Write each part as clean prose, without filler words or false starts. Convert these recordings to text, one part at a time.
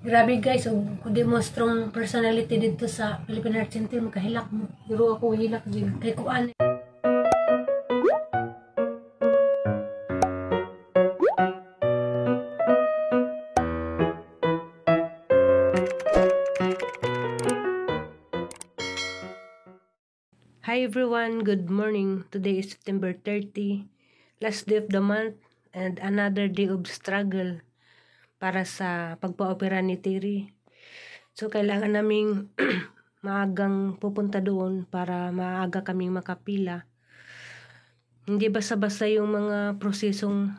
Grabe guys, og kung di mo strong personality dito sa Philippine Heart Center, makahilak mo. Pero ako hilak din. Kay kuan. Hi everyone, good morning. Today is September 30, last day of the month and another day of struggle para sa pagpa-opera ni Terry. So kailangan naming maagang pupunta doon para maaga kaming makapila. Hindi basta-basta yung mga prosesong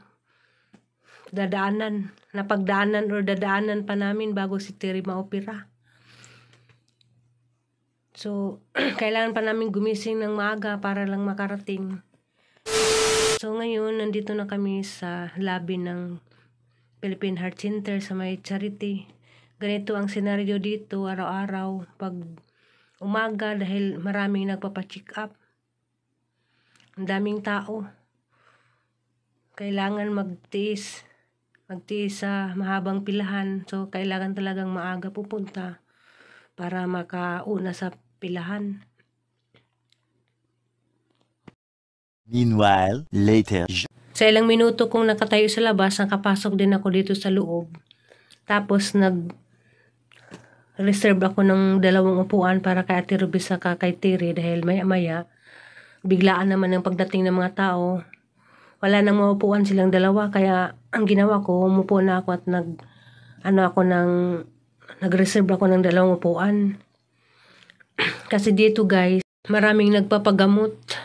dadaanan, napagdaanan or dadaanan pa namin bago si Terry maopera. So, kailangan pa namin gumising ng maaga para lang makarating. So, ngayon, nandito na kami sa lobby ng Philippine Heart Center sa may charity. Ganito ang senaryo dito araw-araw pag umaga dahil maraming nagpapa-check up. Ang daming tao. Kailangan magtiis. Magtiis sa mahabang pilahan. So, kailangan talagang maaga pupunta para makauna sa pilahan. Meanwhile, later. Sa ilang minuto kong nakatayo sa labas, nakapasok din ako dito sa loob. Tapos nag-reserve ako ng dalawang upuan para kay Ate Ruby saka kay Terry dahil maya-maya biglaan naman ang pagdating ng mga tao. Wala nang maupuan silang dalawa, kaya ang ginawa ko, umupo na ako at nag-reserve ako ng dalawang upuan. Kasi dito guys, maraming nagpapagamot.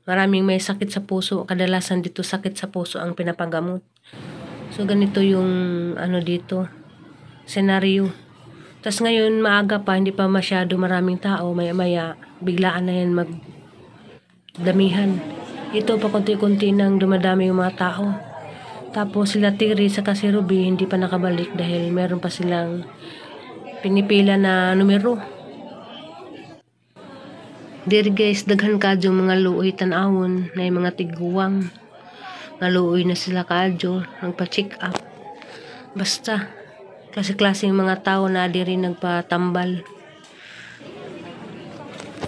Maraming may sakit sa puso. Kadalasan dito sakit sa puso ang pinapagamot. So ganito yung ano dito, senaryo. Tas ngayon maaga pa, hindi pa masyado maraming tao. Maya-maya, biglaan na yan magdamihan. Ito pa konti-konti nang dumadami yung mga tao. Tapos sila Terry saka si Ruby hindi pa nakabalik dahil meron pa silang pinipila na numero. Diri guys, daghan kadyo mga luoy tan-awon na yung mga tiguang. Naluoy na sila kadyo, nagpa-check up. Basta, klase-klaseng mga tao na diri nagpatambal.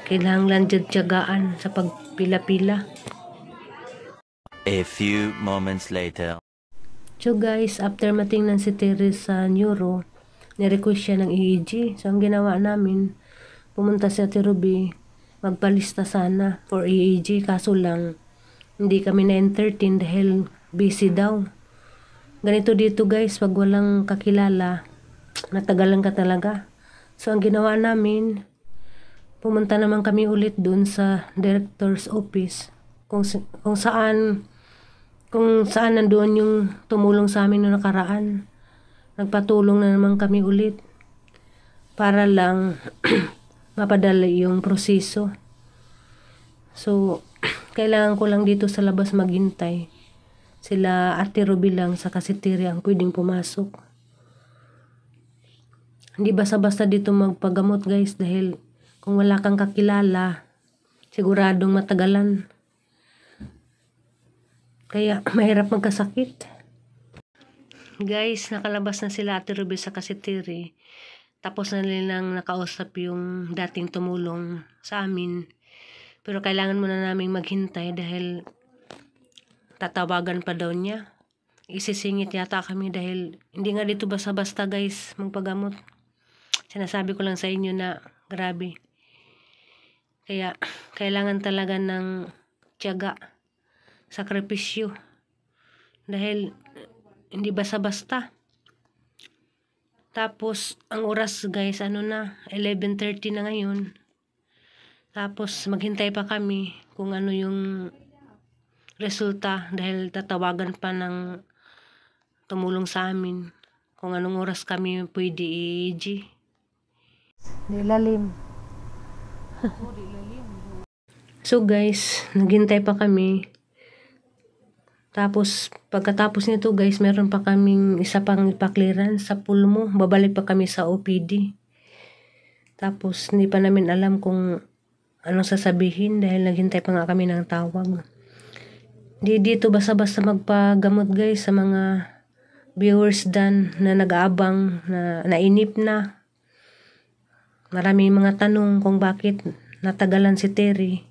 Kailangan jud tiyagaan sa pagpila-pila. A few moments later. So guys, after matingnan si Terry sa neuro, nirequest siya ng EEG. So ang ginawa namin, pumunta si Ate Ruby, magpalista sana for EEG. Kaso lang, hindi kami na-entertain dahil busy daw. Ganito dito guys, pag walang kakilala, natagalan ka talaga. So ang ginawa namin, pumunta naman kami ulit dun sa director's office kung saan nandoon yung tumulong sa amin noong nakaraan. Nagpatulong na naman kami ulit para lang mapadala yung proseso. So, kailangan ko lang dito sa labas maghintay. Sila Ate Ruby lang sa kasitiri ang pwedeng pumasok. Hindi basta-basta dito magpagamot guys dahil kung wala kang kakilala, siguradong matagalan. Kaya mahirap magkasakit. Guys, nakalabas na sila Ate Ruby sa kasitiri. Tapos na nilang nakausap yung dating tumulong sa amin. Pero kailangan muna naming maghintay dahil tatawagan pa daw niya. Isisingit yata kami dahil hindi nga dito basta-basta guys magpagamot. Sinasabi ko lang sa inyo na grabe. Kaya kailangan talaga ng tiyaga, sakripisyo. Dahil hindi basta-basta. Tapos, ang oras guys, ano na, 11:30 na ngayon. Tapos, maghintay pa kami kung ano yung resulta dahil tatawagan pa ng tumulong sa amin kung anong oras kami pwede i-EEG. Di lalim. So guys, naghintay pa kami. Tapos, pagkatapos nito guys, meron pa kaming isa pang ipa-clearance sa pulmo. Babalik pa kami sa OPD. Tapos, hindi pa namin alam kung anong sasabihin dahil naghintay pa nga kami ng tawag. Di dito basta-basta magpagamot guys sa mga viewers dan na nag-aabang na nainip na. Maraming mga tanong kung bakit natagalan si Terry.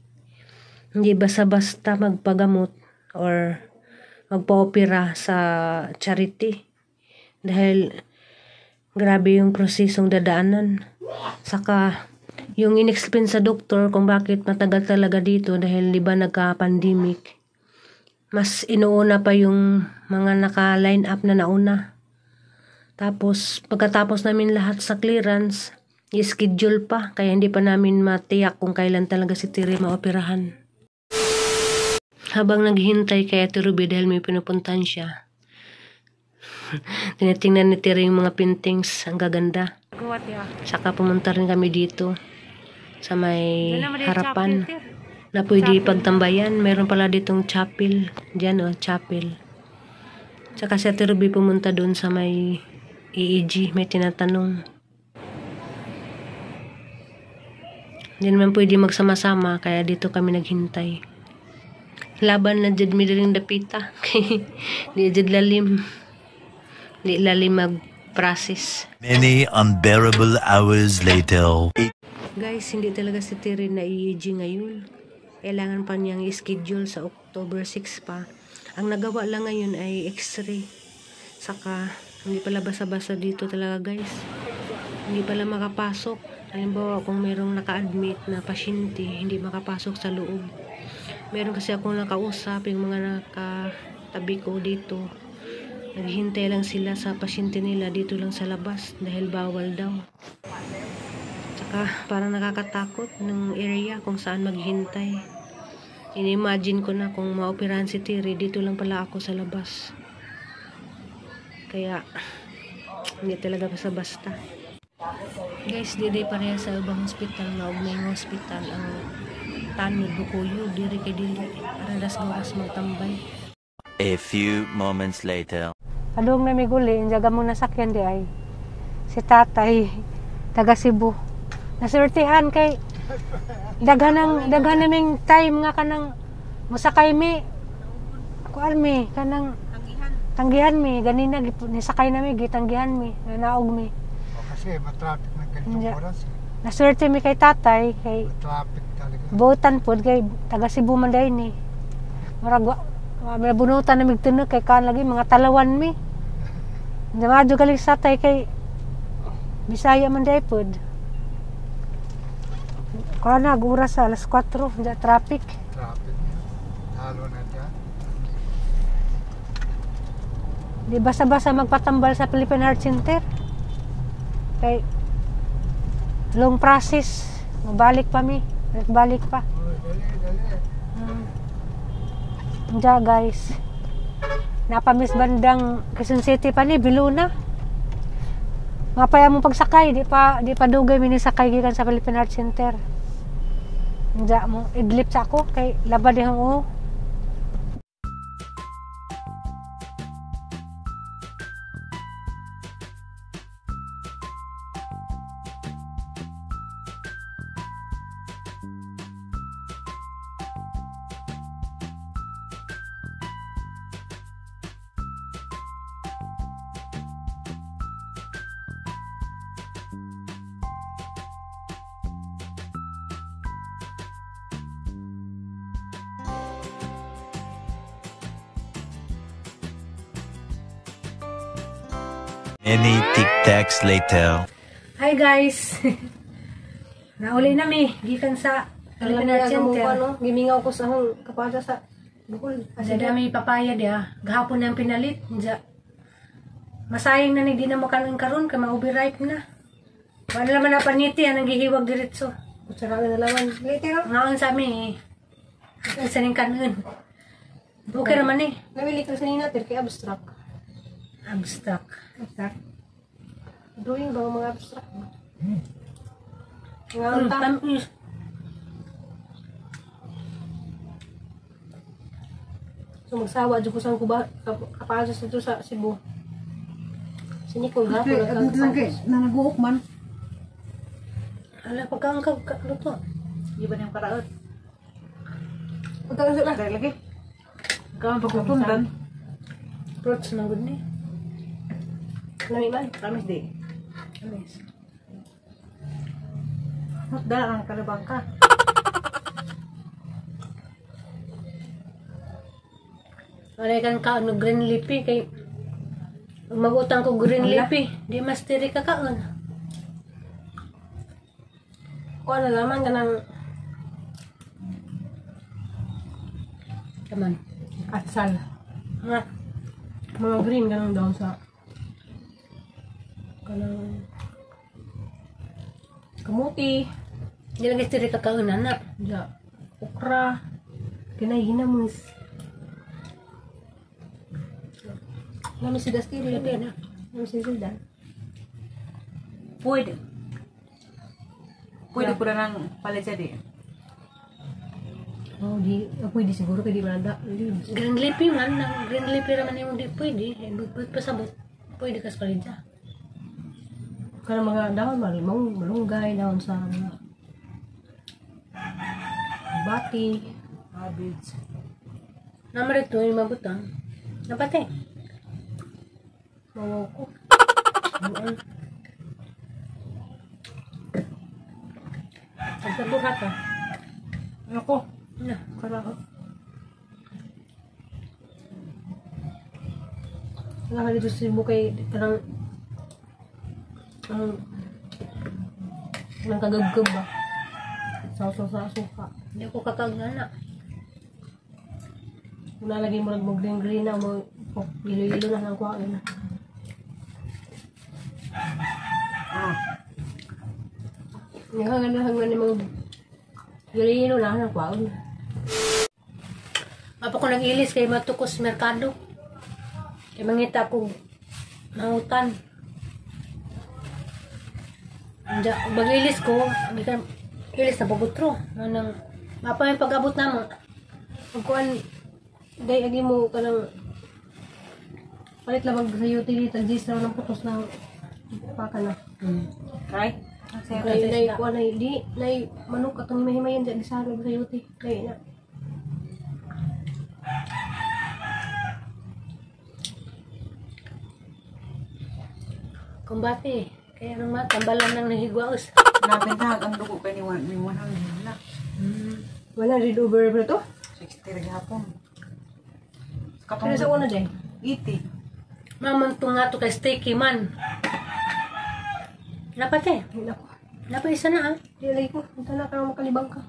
Hindi basta-basta magpagamot or magpa-opera sa charity. Dahil grabe yung prosesong dadaanan. Saka yung inexplain sa doktor kung bakit matagal talaga dito dahil di ba nagka-pandemic. Mas inuuna pa yung mga naka-line up na nauna. Tapos pagkatapos namin lahat sa clearance, i-schedule pa kaya hindi pa namin matiyak kung kailan talaga si Terry maoperahan. Habang naghihintay kay Ate Ruby dahil may pinupuntahan siya, tinitingnan ni Terry yung mga paintings, ang gaganda. Saka pumunta rin kami dito sa may harapan na pwede pagtambayan. Meron pala ditong chapel. Diyan oh, chapel. Saka si Ate Ruby pumunta doon sa may EEG, may tinatanong. Hindi naman pwede magsama-sama, kaya dito kami naghintay. Laban na jud mi diring dapita. Di jud lalim. Di lalim mag-process. Many unbearable hours later. Guys, hindi talaga si Terry na EEG ngayon. Kailangan pa niyang i-schedule sa October 6 pa. Ang nagawa lang ngayon ay x-ray. Saka, hindi pala basa-basa dito talaga, guys. Hindi pala makapasok. Halimbawa, kung merong naka-admit na pasyente, hindi makapasok sa loob. Meron kasi akong nakausap, yung mga nakatabi ko dito. Naghihintay lang sila sa pasyente nila dito lang sa labas dahil bawal daw. Saka parang nakakatakot ng area kung saan maghintay. Ini-imagine ko na kung maoperahan si Terry, dito lang pala ako sa labas. Kaya hindi talaga basta-basta. Guys, diri pareha sa ubang hospital nga ug may hospital ang tanod bukuyo diri kay dili aradas gawas magtambay. A few moments later. Padung na mi guli, injaga mo nasakyan di ay si tatay taga Cebu. Nasurtihan kay daghan naming time nga kanang mosakay mi kuan mi kanang tanggihan mi ganina nisakay na mi gitanggihan mi nanaog mi. O, kasi matraffic ng ganitong oras. Naswerte mi kay tatay kay matraffic talaga. Buotan pod kay taga Cebu man dai ni. Murag wa bunutan na mig tinuod kay kan lagi mga talawan mi. Nadyo galing sa tatay kay Bisaya man dai pod. Kuan na oras sa alas 4, da traffic. Traffic. Halo na dyan. Di basta-basta magpatambal sa Philippine Heart Center. Kay long process, mabalik pa mi, balik pa. Oh, dali, dali. Diya guys. Napamis bandang Quezon City pa ni Biluna. Mapaya mong pagsakay, di pa dugay minisakay gikan sa Philippine Heart Center. Diya mo idlip sa ako kay laba dihang uho. Many tic-tacs later. Hi guys. Nauli na mi gikan sa Philippine Heart Center. Gimingaw ko sa akong kapada sa Bukol. Kasi dami papaya dia. Gahapon na ang pinalit. Masayang na ni di na mo kanon karon kay ma-overripe na. Wala man na paniti ang gihiwag diretso. Kutsara na laman. Later. Ngaon sa mi. Ang saning kanon. Okay raman eh. Nawili ko sa nina kay abstract. Abstract. Abstract. Drawing ba mga abstract? Ngaon ta. Tamis. So magsawa jud ko sa kuba kapasa sa dito sa Cebu. Si Nicole gapon nagkakasakos. Nanaguok man. Ala pagkaangkag ka luto. Di ba niyang karaot? Pagkaon sila. Dahil lagi. Ikaw ang pagkutundan. Fruits man gud ni. Lami man. Tamis di. Amis. Dala kang kalabang ka. Wala kang kaon og green leafy kay magutang ko green leafy, di mas diri ka kaon. Kuha na naman kanang Kaman. atsal. Nga. Mga green ganang daw sa kanang kamuti, Di lang diri ka kaon anak. ja, okra, kinay ginamos. Nami si Dastiri, Sabi na. nami si Zildan. Pwede. Pwede pura nang palit siya di. Oh, di, ah, pwede siguro kay di man da. Green leafy man, ang green leafy raman yung di pwede. Eh, but pasabot. Pwede ka sa palidya. Kanang mga dahon malumong, malunggay dahon sa mga bati. Cabbage. Namar ito yung mabutang. Napate. Mawaw ko. Pagkabuhat ah. Ano ko? Na. Kala ko. Wala ka dito sa Cebu kay kanang ang nang kagabgab ba? Sa sa suka. Hindi ako kakagana. Kung nalagay mo mo green green na mo ilo-ilo na ng kuwain. Ah. Nga nga nga ni mga ilo-ilo na ng kuwain. Apa ko nang ilis kay matukos merkado. Kay mangita ko mangutan. Anja, bag ilis ko, hindi ka ilis na pagutro. Anang mapa yung pag-abot na mo. Pag kuan day agi mo kanang palit lamang sa utility tag na ng putos na paka na. Kay? Nay nay kuan nay di nay manok atong himahimayin di sa sa uti. Day na. Kumbate. Kaya nang matambalan ng nahigwaos. Napintahag ang dugo kay ni 100 na. 100 over ba to? 60 ra gihapon. Pero sa una day. 80. Mamantong nga to kay sticky man. Napate. Nako. Napa isa na ah. Di lagi ko. Unta na ka makalibang ka.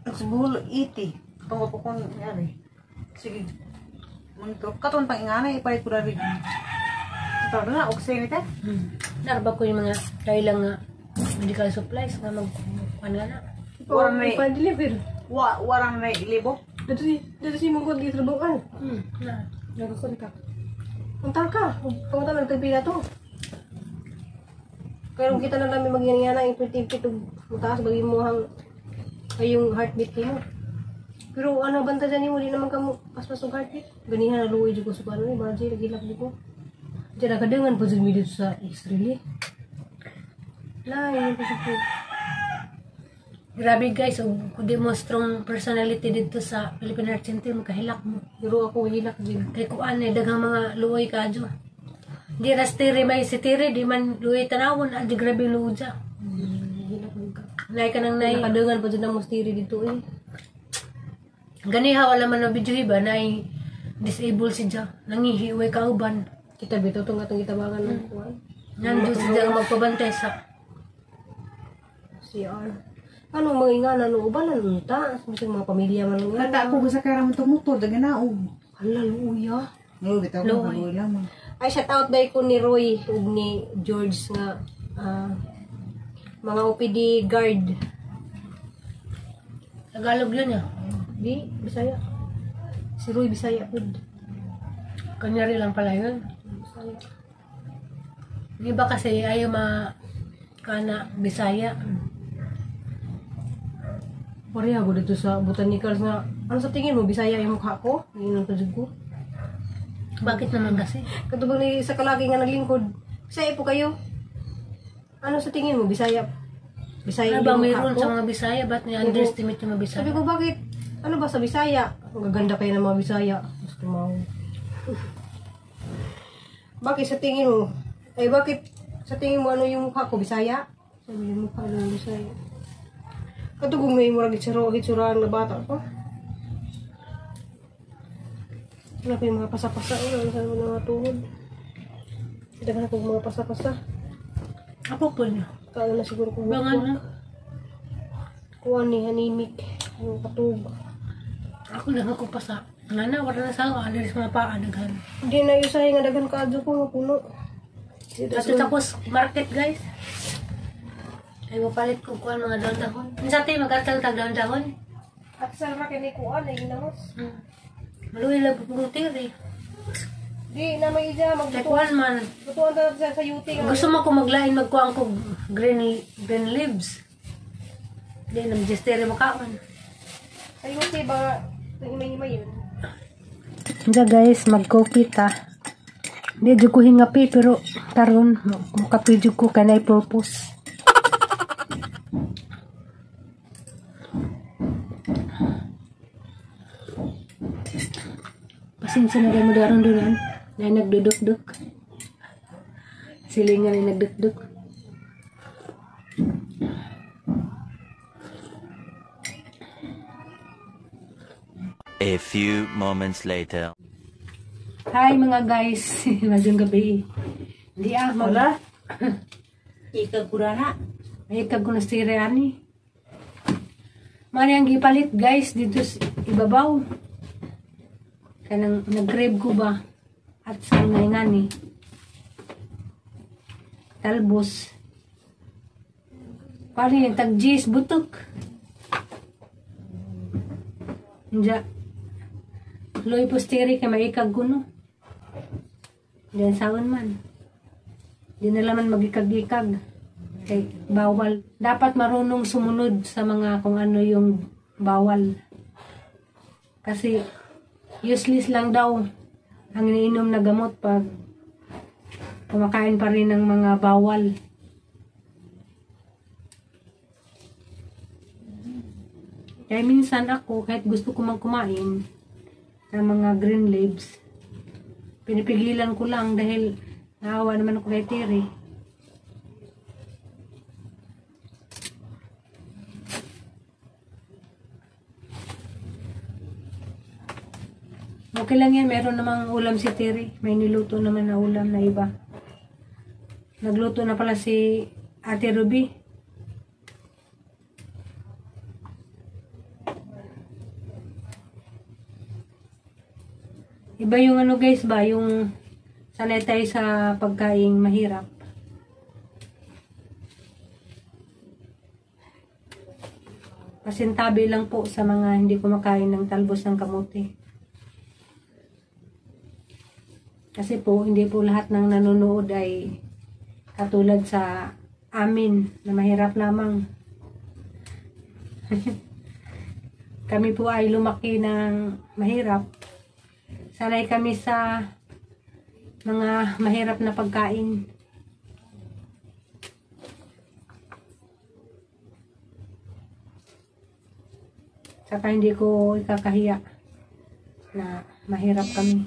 Sa buhol 80. Katong ko kung yari. Sige. Monitor. Katong pang ingana ipalit ko rin. Ito na og sa'yo nita. Narba ko yung mga kailang nga medical supplies nga mag ano na. Wala na eh. Pa-deliver. Wa warang na libo. Dito si mong kung dito trabahoan. Na. Nagkakontak. Unta ka. Pangunta nagtagpila to. Pero kung kita na namin magyangyan ang impit-impit ug mataas bagi mo ang ay yung heartbeat nimo. Pero ano banta dyan nimo di naman kamo paspas og heartbeat. Ganihan na luoy jud ko sa ano ni bagay nagilak di ko. Diyan nakadangan po jud mi dito sa Israel. Lain po sa food. Grabe guys, og kung di mo strong personality dito sa Philippine Heart Center, makahilak mo. Pero ako hilak jud. Kay kuan eh, daghang mga luoy kadyo. Di ras tiri may si tiri, di man luoy tanawon, adi grabe luoy dya. Hilak jud ka. Nay ka nang nay. Nakadangan po jud na mo stiri dito eh. Ganiha wala man na video iba, nay disable si dya. Nangihiway kauban. Kita bitaw tong atong gitabangan ng kuan. Nandun si dya ang magpabantay sa CR. Ano mga ingana no uban na nunta, bisag mga pamilya man nga. Kata ako sa kara mo motor daga naog. Hala luya. No, bitaw ko Luoy. lamang. Ay shout out dai ko ni Roy ug ni George nga mga OPD guard. Tagalog yun ah. Di Bisaya. Si Roy Bisaya pud. Kanyari lang pala yun. Bisaya. Yung iba kasi ayaw ma kana Bisaya. Pareha ko dito sa botanicals nga ano sa tingin mo Bisaya yung mukha ko? Ingon pa jud ko. Bakit naman kasi? Katubang ni sa kalaki nga naglingkod. Bisaya po kayo. Ano sa tingin mo Bisaya? Bisaya Ano bang yung mukha meron ko? sa mga Bisaya? Ba't ni-underestimate yung mga Bisaya? Sabi ko, bakit? Ano ba sa Bisaya? Ang gaganda kayo ng mga Bisaya. Gusto mo. Bakit sa tingin mo? Ay, bakit sa tingin mo ano yung mukha ko? Bisaya? Sabi yung mukha ng Bisaya. Katugong may murag hitsura na bata pa. Wala pa yung mga pasa-pasa. Wala na mga tuhod. Daghan ako mga pasa-pasa. Ako po na. Kaya na siguro kung Bangan na. Kuha ni anemic. Yung katug. Ako lang ako pasa. Nga na, wala na sa ako. Ano sa mga paa, daghan. Hindi na usahay nga daghan kaadyo ko nga puno. Ato tapos market, guys. Ay, mapalit ko kuhan mga dahon-dahon. Minsan tayo mag-atal tag dahon-dahon. At sa ra kini kuan ay ginamos. Maluwi lang po pong tiri. Di na may ija Kay magbutuan. kuhan man. Butuan ta sa yuti nga. Gusto mo ko maglain magkuhan ko green green leaves. Di na magisteri mo kaon. Sa yuti ba himay-himay yun. Hindi guys, mag-coffee ta. Di jud ko hingapi pero karon mukapi jud ko kanay purpose. Pasensya na mo daron doon na nagduduk-duk. Silingan ay nagdukduk. A few moments later. Hi mga guys, Magandang gabi. Hindi ah, mag Wala. Ikag ko na. May kagunastire ani. Mani ang gipalit guys dito sa ibabaw. Kanang nag-crave ko ba at sa ngani. Talbos. Paano yung tag-gis butok. Diya. Loy posteri kay maikag kuno. Diyan saon man. Di na laman magikag-ikag. Kay bawal. Dapat marunong sumunod sa mga kung ano yung bawal. Kasi useless lang daw ang iniinom na gamot pag kumakain pa rin ng mga bawal. Kaya minsan ako, kahit gusto ko mang kumain ng mga green leaves, pinipigilan ko lang dahil naawa naman ako kay Terry. Okay lang yan, meron namang ulam si Terry. May niluto naman na ulam na iba. Nagluto na pala si Ate Ruby. Iba yung ano guys ba, yung sanay tayo sa pagkaing mahirap. Pasintabi lang po sa mga hindi kumakain ng talbos ng kamote. Kasi po, hindi po lahat ng nanonood ay katulad sa amin na mahirap lamang. Kami po ay lumaki ng mahirap. Sanay kami sa mga mahirap na pagkain. Saka hindi ko ikakahiya na mahirap kami.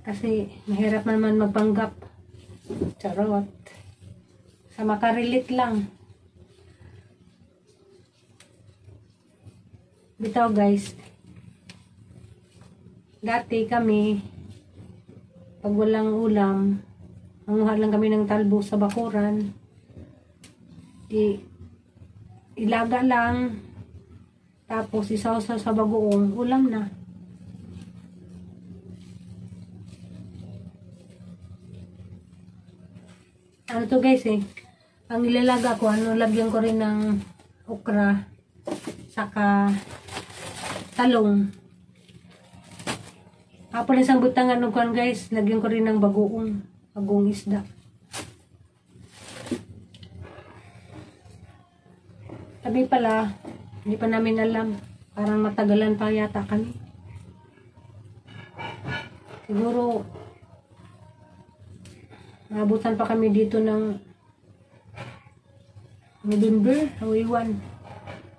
Kasi mahirap naman magpanggap. Charot. Sa makarelate lang. Bitaw guys. Dati kami, pag walang ulam, manguha lang kami ng talbo sa bakuran. Di, ilaga lang. Tapos isawsaw sa bagoong, ulam na. Ano to guys eh, ang ilalaga ko, ano, lagyan ko rin ng okra, saka talong. Hapon isang butangan ng kuan guys, lagyan ko rin ng bagoong, bagoong isda. Sabi pala, hindi pa namin alam, parang matagalan pa yata kami. Siguro, naabutan pa kami dito ng November o iwan.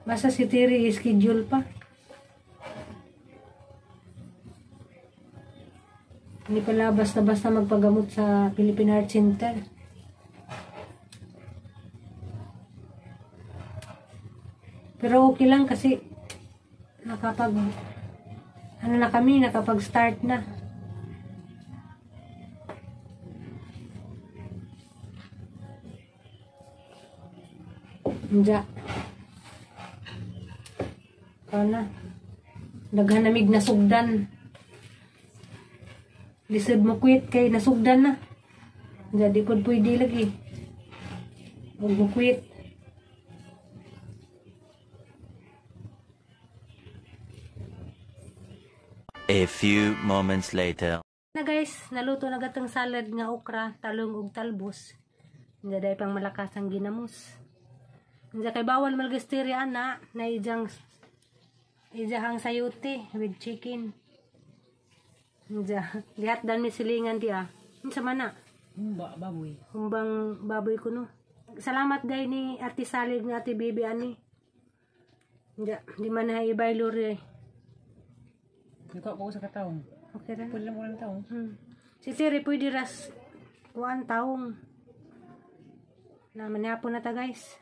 Basta si Terry schedule pa. Hindi pala basta-basta magpagamot sa Philippine Heart Center. Pero okay lang kasi nakapag ano na kami, nakapag-start na. Diya. Kana. Daghan namig nasugdan. Lisod mo quit kay nasugdan na. Diya, di pod pwede lagi. Huwag mo quit. A few moments later. Na guys, naluto na gatong salad nga okra, talong ug talbos. Hindi dahil pang malakas ang ginamos. Hindi kay bawal malgasteria ana na ijang ijahang sayute with chicken. Hindi lihat dan mi silingan di ah. Unsa man na? Humba, baboy. Humbang baboy ko no. Salamat day ni Ate Salig nga Ate Bibi ani. Hindi, di man na ibay lori. Nikuha ko sa kataong. Okay ra. Pwede lang mo lang taong. Si Siri pwede ras kuan taong. Na manihapon na ta guys.